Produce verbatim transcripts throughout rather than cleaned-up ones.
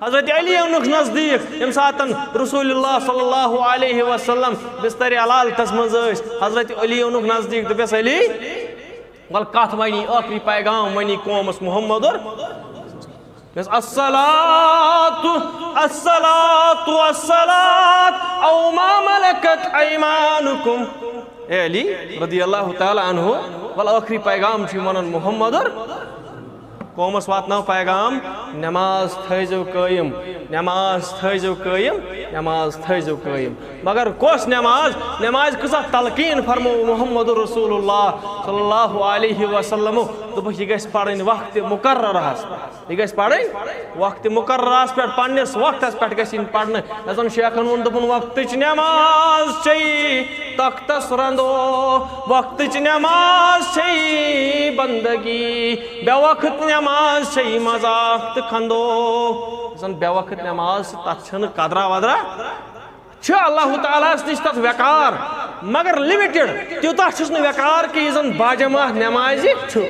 حضرت علی اونُکھ نزدیٖک، ییٚمہِ ساتَن رسول اللہ صلی اللہ علیہ وسلم بستر علالتس منٛز ٲسۍ، حضرت علی اونُکھ نزدیٖک، دوٚپُس، "علی، وَل کَتھ وَنی، ٲخری پیغام وَنی قومَس محمد اور۔" دوٚپُس، "الصلاۃ، الصلاۃ، الصلاۃ، او ما ملکت ایمانکم۔" اے علی رضی اللہ تعالیٰ عنہ، وَل ٲخری پیغام چھُ وَنان محمد اور قومس واتناو پیغام، نماز تھٲیزیو قٲیِم، نماز تھٲیزیو قٲیِم، نماز تھٲیزیو قٲیِم۔ مگر کۄس نماز؟ نماز کۭژاہ تلقیٖن فرمو محمد رسول اللہ صلی اللہ علیہ وسلم۔ دوٚپُکھ، یہِ گژھِ پرٕنۍ وقتِ مقررہس، یہِ گژھِ پرٕنۍ وقتِ مقررہس پٮ۪ٹھ، پننِس وقتس پٮ۪ٹھ گژھِ یِنۍ پرنہٕ۔ یتھ زن شیخن ووٚن، دوٚپُن، وقتٕچ نماز چھے تختس رندو، وقتٕچ نماز چھے بندگی، بے وقت نماز چھے مذاق تہٕ کھندو۔ یُس زن بے وقت نماز چھِ، تتھ چھنہٕ قدرا ودرا۔ چھُ اللہ تعالیٰ ہس نِش تتھ وقار، مگر لمٹڈ۔ تیوٗتاہ چھُس نہٕ وقار کہِ یہِ زن باجماعت نمازِ چھُ۔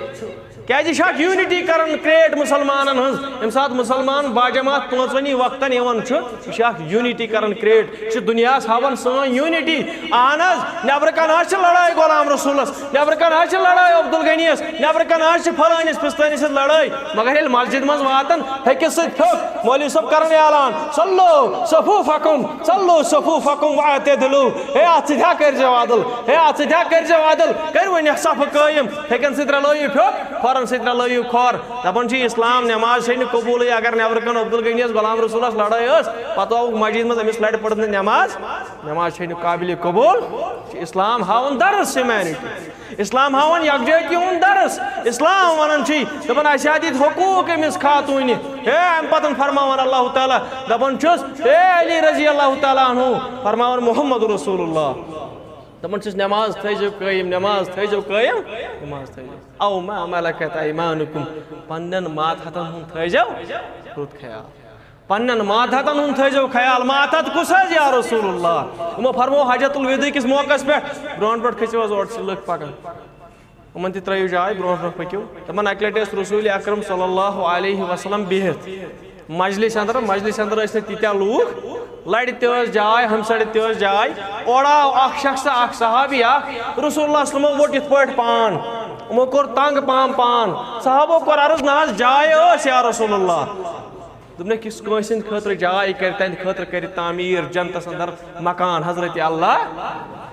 کیازِ یہِ چھِ اکھ unity کران create مسلمانن ہٕنٛز۔ ییٚمہِ ساتہٕ مسلمان باجماعت پانٛژونی وقتن یِوان چھُ، یہِ چھِ اکھ unity کران create۔ یہِ چھِ دُنیاہس ہاوان سٲنۍ unity۔ اہن حظ، نٮ۪برٕ کنہِ حظ چھِ لڑٲے غلام رسولس، نٮ۪برٕ کنہِ حظ چھِ لڑٲے عبدالغنیس، نٮ۪برٕ کنہِ حظ چھِ فلٲنِس پستٲنِس سۭتۍ لڑٲے، مگر ییٚلہِ مسجد منٛز واتن، ۂکِس سۭتۍ پھیوٚک، مولوی صٲب کران اعلان، "صلو صفوفکم، صلو صفوفکم واعتدلوا"، ہے، اتھ سۭتۍ ہا کٔرۍزیو عدل، ہے، اتھ سۭتۍ ہا کٔرۍزیو عدل، کٔرۍ وۄنۍ صفہٕ قٲیِم، ہیٚکن سۭتۍ رلٲیِو پھیوٚک، کھۄرن سۭتۍ رلٲیِو کھۄر۔ دپان چھِ، اسلام نماز چھے نہٕ قبوٗلٕے، اگر نٮ۪برٕ کنہِ عبدالغنیس غلام رسولس لڑٲے ٲس، پتہٕ آوُکھ مسجد منٛز، أمِس لڑِ پٔڑ نہٕ نماز، نماز چھے نہٕ قابلِ قبوٗل۔ چھِ اسلام ہاوان درس humanity۔ اسلام ہاوان یکجہتی ہُنٛد درس۔ اسلام ونان چھُ، دپان، اسہِ ہا دِتۍ حقوٗق أمِس خاتوٗنہِ۔ ہے، امہِ پتہٕ فرماوان اللہ تعالیٰ، دپان چھُس، ہے علی رضی اللہ تعالیٰ عنہ، فرماوان محمد رسول اللہ، دپان چھُس، نماز تھٲیزیو قٲیِم، نماز تھٲیزیو قٲیِم، نماز تھٲیزیو۔ او ما ملکت ایمانکم، پننٮ۪ن ماتحتن ہُنٛد تھٲیزیو رُت خیال۔ پننٮ۪ن ماتحتن ہُنٛد تھٲیزیو خیال۔ ماتحت کُس حظ یا رسول اللہ؟ یِمو فرموو حجۃ الوداع کِس موقعس پٮ۪ٹھ، برونٛٹھ برونٛٹھ کھٔسِو حظ، اورٕ چھِ لُکھ پکان۔ یِمن تہِ ترٲیِو جاے، برونٛٹھ برونٛٹھ پٔکِو۔ دپان، اکہِ لٹہِ ٲسۍ رسول اکرم صلی اللہ علیہ وسلم بِہِتھ مجلس اندر، مجلس اندر ٲسۍ نہٕ تیٖتیٛاہ لوٗکھ، لرِ تہِ ٲس جاے، ہمسرِ تہِ ٲس جاے۔ اورٕ آو اکھ شخص، اکھ صحابی اکھ، رسول اللہ صلی اللہ علیہ وسلمو ووٚٹ یِتھ پٲٹھۍ پان، یِمو کوٚر تنگ پان پان۔ صحابو کوٚر عرض، نہ حظ، جاے ٲس یا رسول اللہ۔ دوٚپنَکھ، یُس کٲنٛسہِ ہٕنٛدِ خٲطرٕ جاے کَرِ، تَہَنٛدِ خٲطرٕ کَرِ تعمیٖر جنتَس اندر مکان حضرت اللہ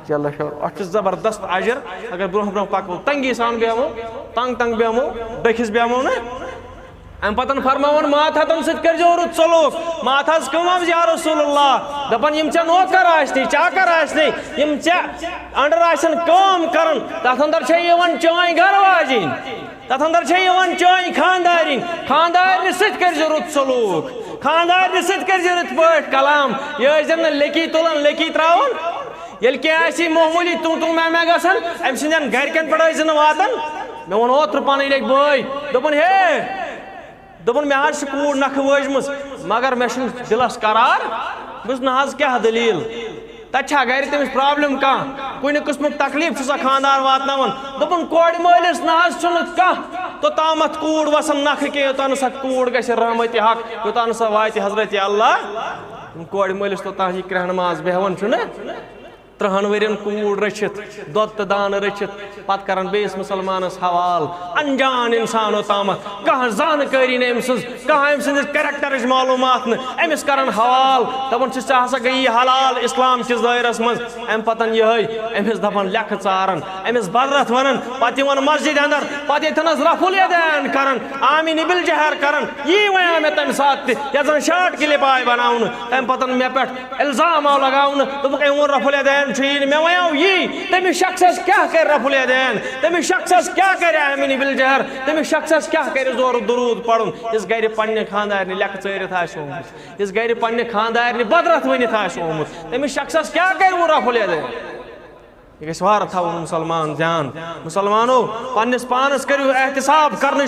جل شانہ۔ اَتھ چھُ زبردست اجر۔ اگر برونٛہہ برونٛہہ پَکو، تنگی سان بیٚہمو، تنگ تنگ بیٚہمو، ڈٔکھِس بیٚہمو نہٕ۔ اَمہِ پَتہٕ فرماوان، ماتحتَن سۭتۍ کٔرۍزیو رُت سلوٗک۔ ماتحتَس کٲم حظ یا رسول اللہ؟ دَپان، یِم ژےٚ نوکر آسنٕے، چاکر آسنٕے، یِم ژےٚ under آسن کٲم کران، تَتھ اندر چھےٚ یِوان چٲنۍ گرٕ واجِنۍ۔ تَتھ اندر چھےٚ یِوان چٲنۍ خاندارِنۍ۔ خاندارنہِ سۭتۍ کٔرۍ زِ رُت سلوٗک، خاندارنہِ سۭتۍ کٔرۍ زِ رٕتۍ پٲٹھۍ کلام۔ یہِ ٲسۍ زٮ۪ن نہٕ لیٚکی تُلان، لیٚکی تراوان۔ ییٚلہِ کینٛہہ آسی معموٗلی تُل تُل میں میں گژھان، أمۍ سٕنٛدٮ۪ن گرِکٮ۪ن پٮ۪ٹھ ٲسۍ زِ نہٕ واتان۔ مےٚ ووٚن اوترٕ پنٕنۍ أکۍ بٲے، دوٚپُن، ہے، دوٚپُن، مےٚ حظ چھِ کوٗر نکھٕ وٲجمٕژ، مگر مےٚ چھُنہٕ دِلس قرار۔ بہٕ چھُس، نہ حظ، کیٛاہ دٔلیٖل؟ تَتہِ چھا گرِ تٔمِس problem کانٛہہ؟ کُنہِ قٕسمُک تکلیٖف چھُ سا خانٛدار واتناوان؟ دوٚپُن، کورِ مٲلِس نہ حظ چھُنہٕ کانٛہہ توٚتامَتھ کوٗر وَسان نَکھٕ کینٛہہ، یوٚتام نہٕ سۄ کوٗر گژھِ رحمتِ حق، یوٚتام نہٕ سۄ واتہِ حضرت اللہ۔ کورِ مٲلِس توٚتام یہِ کرٛہنہٕ ماز بیٚہوان چھُنہٕ، ترٛہَن ؤرِین کوٗر رٔچھِتھ، دۄد تہٕ دانہٕ رٔچھِتھ، پتہٕ کران بیٚیِس مُسلمانس حوال۔ انجان انسان اوٚتامتھ، کانٛہہ زانکٲری نہٕ أمۍ سٕنٛز، کانٛہہ أمۍ سٕنٛدِس characterٕچ معلوٗمات نہٕ، أمِس کران حوال، دپان چھِس، "ژےٚ ہسا گٔیی حلال اسلام کِس دٲیرس منٛز۔" اَمہِ پتہٕ یِہوٚے أمِس دپان، "لیکھٕ ژاران"، أمِس بدرتھ ونان، پتہٕ یِوان مسجدِ اندر، پتہٕ ییٚتھنس رفع الیدین کران، آمین بالجہر کران۔ یی وَنیٛاو مےٚ تَمہِ ساتہٕ تہِ، یَتھ زَن short clip آے بناونہٕ، تَمہِ پَتہٕ مےٚ پٮ۪ٹھ الزام آو لگاونہٕ، دوٚپُکھ، "أمۍ ووٚن رفع الیدین چھُ یی نہٕ۔" مےٚ وَنیٛاو یی، تٔمِس شخصس کیٛاہ کَرِ رفع الیدین؟ تٔمِس شخصس کیٛاہ کَرِ آمین بالجہر؟ تٔمِس شخصس کیٛاہ کَرِ زورٕ درود پَرُن، یُس گرِ پننہِ خانٛدارنہِ لیٚکھٕ ژٲرِتھ آسہِ آمُت، یُس گرِ پننہِ خانٛدارنہِ بدرتھ ؤنِتھ آسہِ آمُت، تٔمِس شخصس کیٛاہ کَرِ وۄنۍ رفع الیدین؟ یہِ گژھِ وارٕ تھاوُن مُسلمان دھیان۔ مُسلمانو، پننِس پانس کٔرِو احتساب کرنٕچ